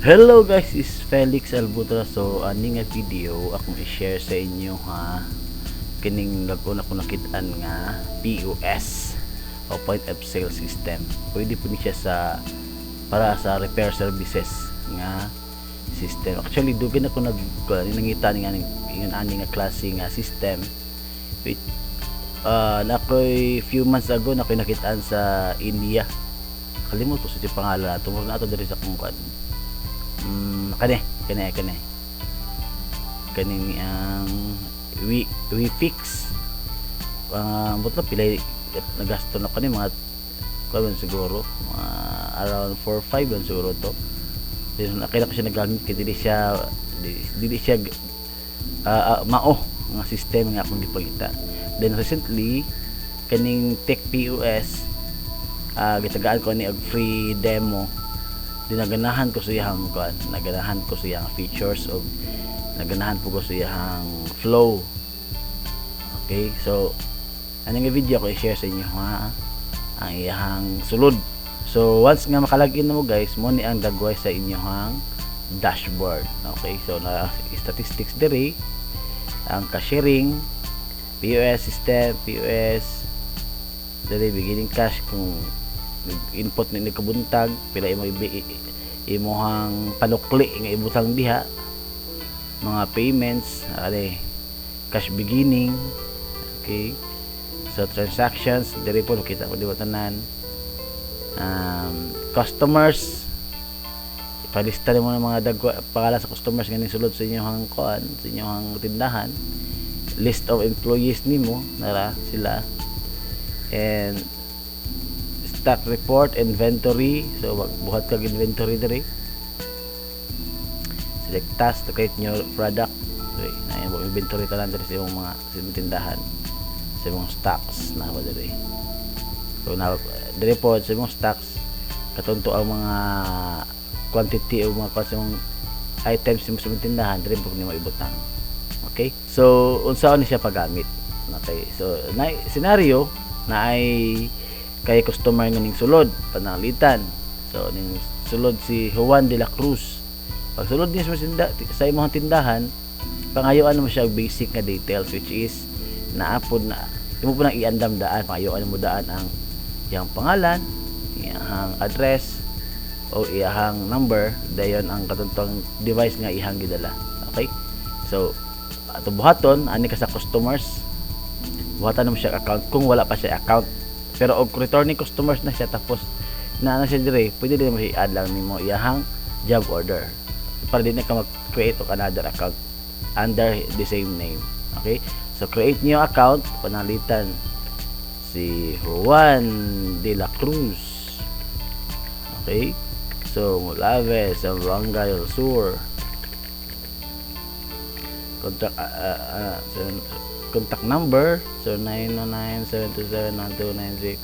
Hello guys, is Felix Albutra. So, ani nga video akong i-share sa inyo ha, kining bag-o nako nakit-an nga POS o point of sale system. Pwede po ni siya sa para sa repair services nga system. Actually, dugay na ko nag nangita ni nga ingon ani nga klase nga system. Which, nakoy few months ago nakoy nakitaan sa India. Kalimot ko sa pangalan ato. Mura na ato diri sa akong kuan. Kani, kani, kani. Kani ni ang we fix. But na pila nagasto na kani, mga kuan siguro, mga around 4 5 man siguro to. Pero nakita ko siya nagamit kay dili siya mao nga system nga akong gipangita. Then recently, kaning Tech POS, gitagaan ko ni og free demo. Di naganahan ko sa iyang kuan, naganahan ko sa iyang features og naganahan po ko sa iyang flow. Okay, so ani nga video ko i-share sa inyo ha, ang iyang sulod. So once nga makalagin na mo guys, mo ni ang dagway sa inyong dashboard. Okay, so na statistics diri, ang cashiering, POS system, POS diri, beginning cash, kung input ni kabuntag pila imo imuhang panukli nga ibutang diha, mga payments ani, cash beginning. Okay, so transactions diri po kita po di ba tanan, customers, ipalista nimo ng mga dagwa pangalan sa customers nga sulod sa inyong kuan, sa inyong tindahan, list of employees nimo, nara sila, and stock report, inventory. So buhat kag inventory diri, select task to create new product. Okay, na imong inventory tanan diri sa imong mga sa imong tindahan, sa imong stocks na ba diri. So na diri po sa imong stocks, katunto ang mga quantity o mga sa imong items sa imong tindahan, diri po nimo ibutang. Okay, so unsaon ni siya paggamit? Okay, so na scenario na ay kay customer nga ning sulod pananglitan. So ning sulod si Juan de la Cruz. Pag sulod niya sa imong tindahan, pangayuan mo siya og basic nga details, which is naapod na imo po nang iandam daan. Pangayuan mo daan ang iyang pangalan, iyang address o iyang number, dayon ang katuntong device nga iyang gidala. Okay, so ato buhaton ani ka sa customers, buhatan mo siya account kung wala pa siya account. Pero og returning customers na siya, tapos na na siya dire, pwede din mo i-add lang nimo iyahang job order para di na ka mag-create og another account under the same name. Okay, so create new account, panalitan si Juan de la Cruz. Okay, so Molave, Zamboanga del Sur. Contact so, contact number, so 909-727-1296.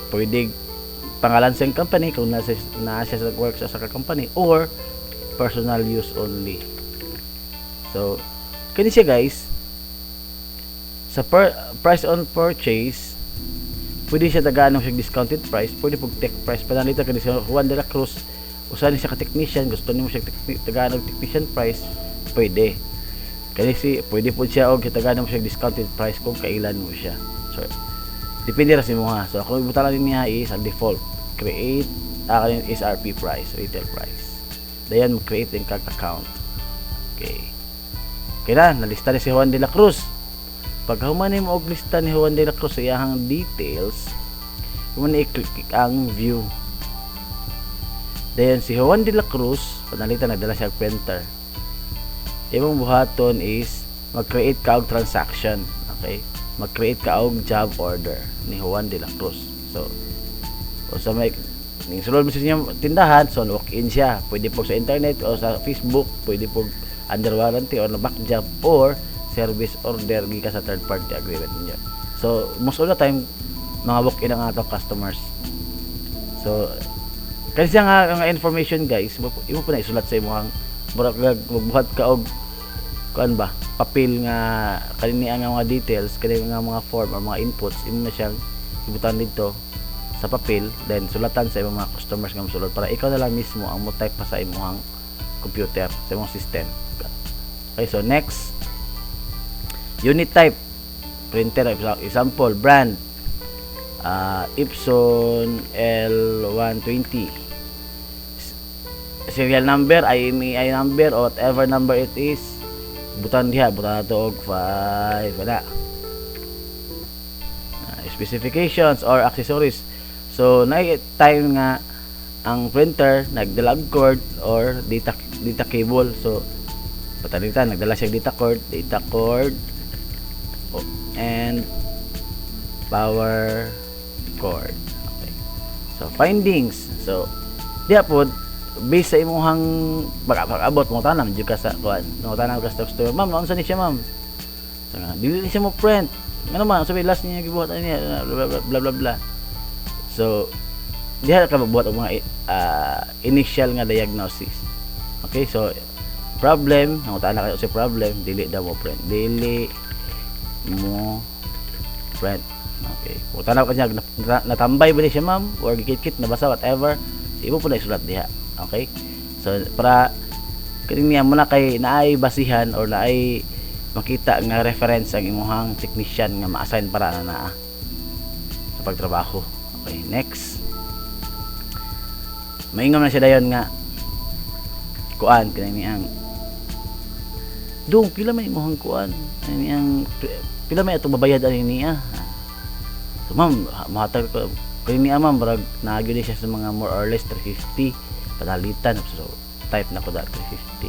Pwede pangalan sa company kung nasa siya sa work sa company or personal use only. So kini siya guys, sa price on purchase, pwede siya tagaan siya discounted price, pwede pag tech price. Panalitan kani si Juan de la Cruz, usa ni siya ka technician, gusto nimo siya tagaan og technician price, pwede. Kani si pwede po siya og tagaan mo siya discounted price kung kailan mo siya. So depende ra sa imo ha. So ako ibutang lang niya is ang default, create SRP price, retail price. Dayon mo create din kag account. Okay, okay na nalista ni si Juan de la Cruz. Pag human mo og lista ni Juan de la Cruz sa iyang details, imo na i-click ang view. Dayon si Juan de la Cruz, panalitan nagdala siya og printer, imong buhaton is mag-create ka og transaction. Okay, mag-create ka og job order ni Juan de la Cruz. So o sa may ning sulod mo sa inyong tindahan, so walk in siya, pwede po sa internet o sa Facebook, pwede po under warranty or na back job or service order gikan sa third party agreement niyo. So most of the time, mga walk in ang atong customers. So kasi nga nga information guys, imo po na isulat sa imong murag magbuhat ka og kuan ba, papel nga kanini ang mga details, kani nga mga form or mga inputs, imo na siyang ibutang dito. sa papel, then sulatan sa imong mga customers nga mosulod para ikaw na lang mismo ang mo type pa sa imong computer, sa imong system. Okay, so next, unit type, printer. Example, brand, Epson L120. Serial number, IMEI number or whatever number it is, butan diha, butan nato og 5 wala. Specifications or accessories. So na time nga ang printer nagdala og cord or data cable, so patalitan nagdala siya data cord and power cord. Okay, so findings. So diya pod, based sa imuhang pag-abot mo, tanam jud ka sa kuan, no, tanam ka sa customer, "Ma'am, unsa ni siya, ma'am?" So, nga, "Dili ni siya mo print." Ngano man sabi last niya gibuhat niya, blah blah blah blah blah. So diha ka magbuhat og mga initial nga diagnosis. Okay, so problem, nangutana kayo sa problem, dili daw mo print, dili mo print. Okay, kung tanaw ka niya, natambay ba ni siya, ma'am, or gikit-kit, nabasa, whatever. So imo po na isulat diha. Okay, so para kini niya mo na kay naay basihan or naay makita nga reference ang imuhang technician nga ma-assign para na naa sa pagtrabaho. Okay, next. Maingon na siya dayon nga kuan, kini ang dong, pila may imuhang kuan ani, ang pila may atong babayad ani niya? So, "Ma'am, mahatag ko kini niya, ma'am, barag naa gyud siya sa mga more or less 350 panalitan." So type na ko da 350.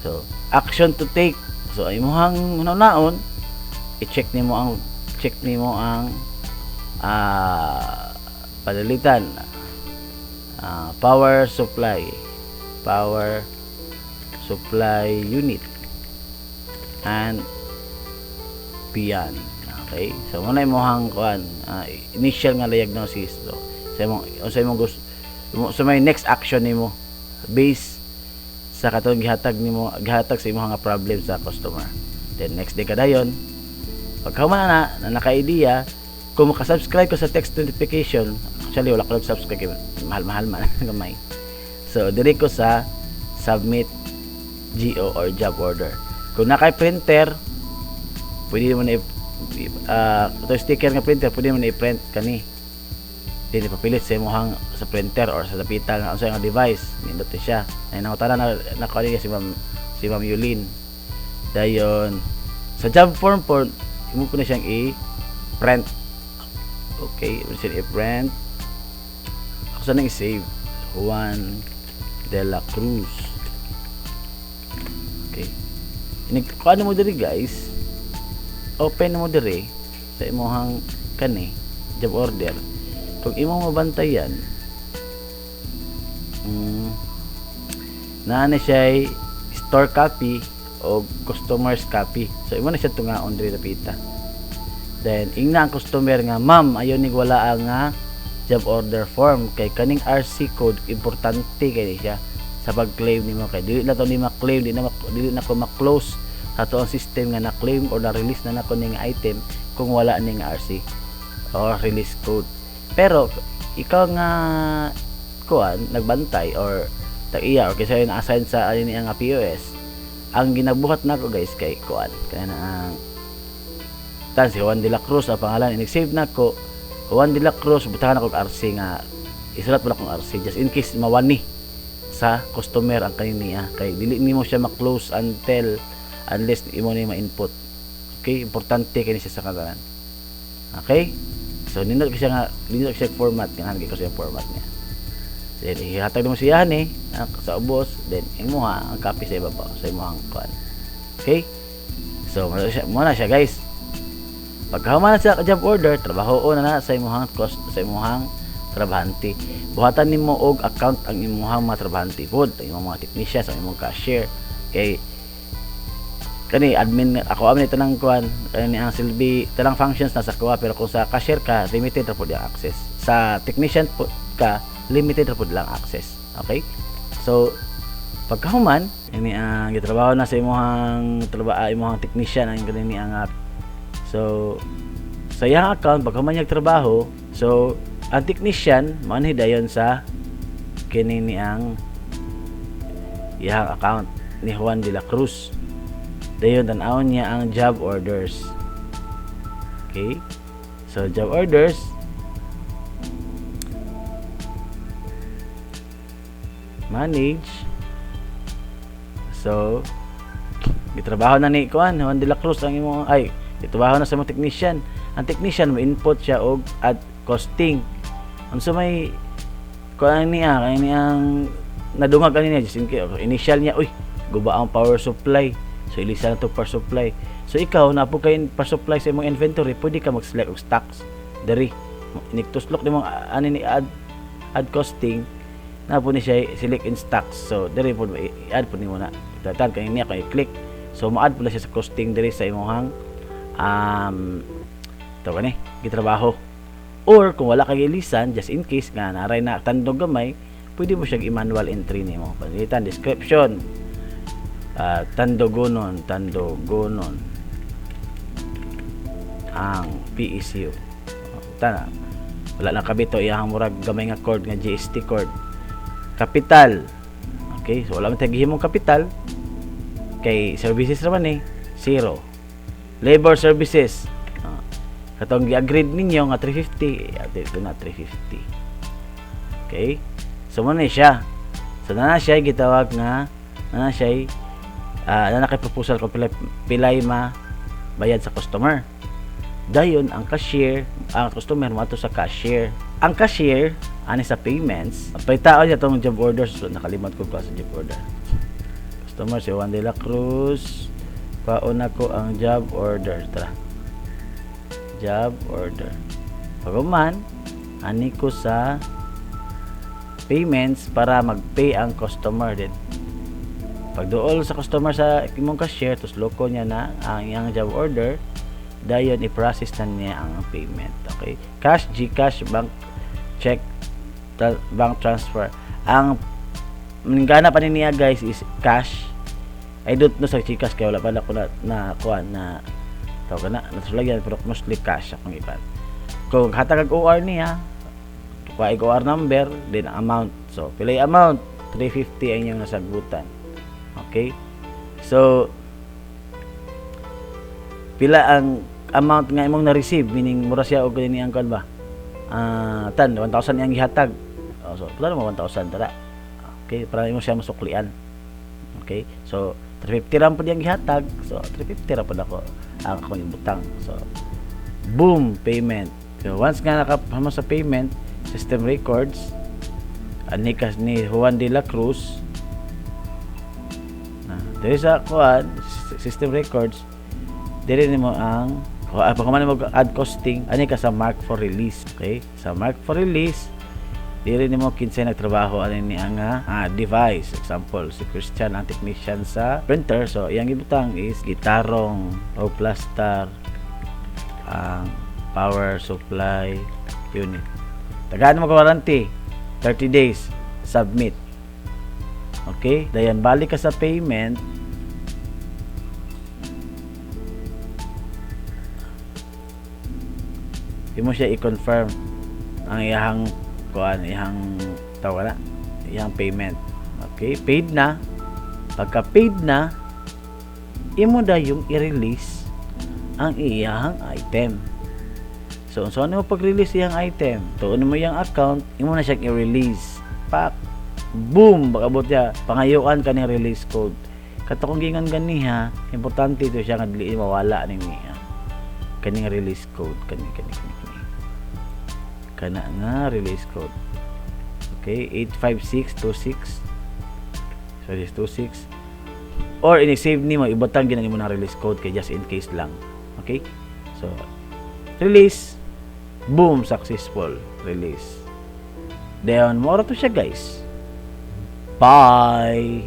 So action to take. So imuhang hunaon, i-check nimo ang panalitan, power supply unit and beyond. Okay, so muna imong kuan, initial nga diagnosis. So sa imong gusto, sa may next action nimo base sa katong gihatag nimo, gihatag sa imong nga problem sa customer. Then next day ka dayon, pagkahuman na na naka-idea, kung maka-subscribe ko sa text notification. Actually, wala ko nag-subscribe kay mahal-mahal man gamay. So diri ko sa submit GO or job order. Kung nakay printer, pwede mo na ito sticker nga printer, pwede mo na i-print kani. Then ipapilit sa imong sa printer or sa dapita nga unsa nga device. Nindot ni siya ay nangutana na nakuha niya si Ma'am Yulin. Dayon sa job form po, imo po na siyang i-print. Okay, imo siya i-print. Ako sa nang i-save, Juan de la Cruz. Okay, inig kuan mo diri, guys, open mo diri sa imong kani job order. Kung imong mabantayan, naa na siya store copy o customers copy. So imo na siya tungaon diri dapita. Then ingna ang customer nga, "Ma'am, ayo ni wala ang nga job order form," kay kaning RC code importante kay siya sa pag-claim nimo, kay dili na to ni ma-claim, dili na ko ma-close ato ang system nga na-claim or na-release na nako ning item kung wala ning RC or release code. Pero ikaw nga kuan, nagbantay or tag-iya or kasi na-assign sa ani niya nga POS, ang ginabuhat nako, guys, kay kuan kaya na ang tan si Juan de la Cruz ang pangalan, inig-save nako Juan de la Cruz, butahan ako og RC nga isulat mo na akong RC just in case mawani sa customer ang kanin niya, kay dili nimo siya ma-close until unless imo ni ma-input. Okay, importante kini siya sa katanan. Okay, so nindot ko siya nga nindot ko siya format, ganahan ko siya format niya. Then ihatag mo siya ni sa ubos, then imuha ang copy sa ibabaw sa imuhang kuan. Okay, so mo na siya, guys. Pagkahuman na sa job order, trabaho na na sa imuhang cost, sa imuhang trabahante. Buhatan nimo og account ang imuhang mga trabahante pod, ang imong mga technician, sa imong cashier, kay kani admin ako amin ito ng kuan, kani ang silbi tanang functions na sa kuha. Pero kung sa cashier ka, limited ra pod ang access. Sa technician po ka, limited ra pod lang access. Okay, so pagkahuman ini ang gitrabaho na sa imuhang trabaho, imuhang technician ang kani ang app. So sa iyang account, pagkahuman niya trabaho, so Ang technician manhi dayon sa kini ni ang iyang account ni Juan de la Cruz. Dayon tan-awon niya ang job orders. Okay? So job orders, manage. So gitrabaho na ni kuan Juan de la Cruz ang imong, ay, gitrabaho na sa imong technician. Ang technician mo input siya og add costing. Unsa may kuan niya, kay niyang nadungag ani niya, just in case, initial niya, uy, guba ang power supply. So ilisa na to power supply. So ikaw na po kay power supply sa imong inventory, pwede ka mag-select og stocks diri. Iniktuslok nimo ani ni add costing na po ni siya select in stocks. So diri po i-add po nimo na. Tatan kay niya kay click. So mo-add po na siya sa costing diri sa imong tawag ni gitrabaho. Or kung wala kay ilisan, just in case nga naray na tandog gamay, pwede mo siyang i-manual entry nimo. Palitan description. Tandogonon, tandogonon ang PECU. Tana. Wala lang kabito iyang murag gamay nga cord nga GST cord. Capital. Okay, so wala man tay gihimong capital kay services ra man eh, zero. Labor services. Katong gi-agreed ninyo nga 350, ate ito na 350. Okay? So mo na siya. So na siya gitawag nga na siya na kay proposal kung pilay, pilay ma bayad sa customer. Dayon ang cashier, ang customer moadto sa cashier. Ang cashier ani sa payments, paytaon niya tong job orders. So, nakalimot ko pa sa job order. Customer si Juan de la Cruz. Pauna ko ang job order. Tara. Job order. Paghuman, ani ko sa payments para mag-pay ang customer din. Pagduol sa customer sa imong cashier, tusloko niya na ang iyang job order, dayon i-process na niya ang payment. Okay? Cash, GCash, bank check, bank transfer. Ang gana pa ni niya guys is cash. I don't know sa GCash kaya wala pa na ko na, na kuan na tawag na nasulagyan, pero mostly cash akong ipan. Kung hatag og OR niya, kuha OR number, then amount. So, pilay amount? 350 ang inyong nasagbutan. Okay? So, pila ang amount nga imong na-receive, meaning mura siya og ni ang kuan ba? Tan 1,000 iyang gihatag. Oh, so, pila mo 1,000 tara. Okay, para imo siya masuklian. Okay? So, 350 ra pud iyang gihatag. So, 350 ra pud ako ang akong ibutang. So, boom, payment. So, once nga nakapamo sa payment, system records, ani kas ni Juan de la Cruz, na, diri sa kuan, system records, diri nimo ang pag mo add costing, ani ka sa mark for release. Okay? Sa mark for release, diri nimo kinsay nagtrabaho ani ni ang device. Example, si Christian ang technician sa printer. So, iyang ibutang is gitarong o plaster ang power supply unit. Tagaan mo warranty, 30 days, submit. Okay? Dayon balik ka sa payment. Imo siya i-confirm ang iyang kuan, iyang tawag na, iyang payment. Okay, paid na. Pagka paid na, imo dayong i-release ang iyang item. So, unsa mo pag-release iyang item? Tuon mo iyang account, imo na siyang i-release. Pak, boom, bakabot niya, pangayuan ka ni release code. Kato kung gingon ganiha, importante ito siya nga dili mawala ning niya. Kaning release code, kani kani kani kani. Kana nga release code. Okay, 85626. So this 26. Or ini-save nimo, ibutang gina nimo na release code kay just in case lang. Okay? So release, boom, successful release. Then more to siya guys. Bye.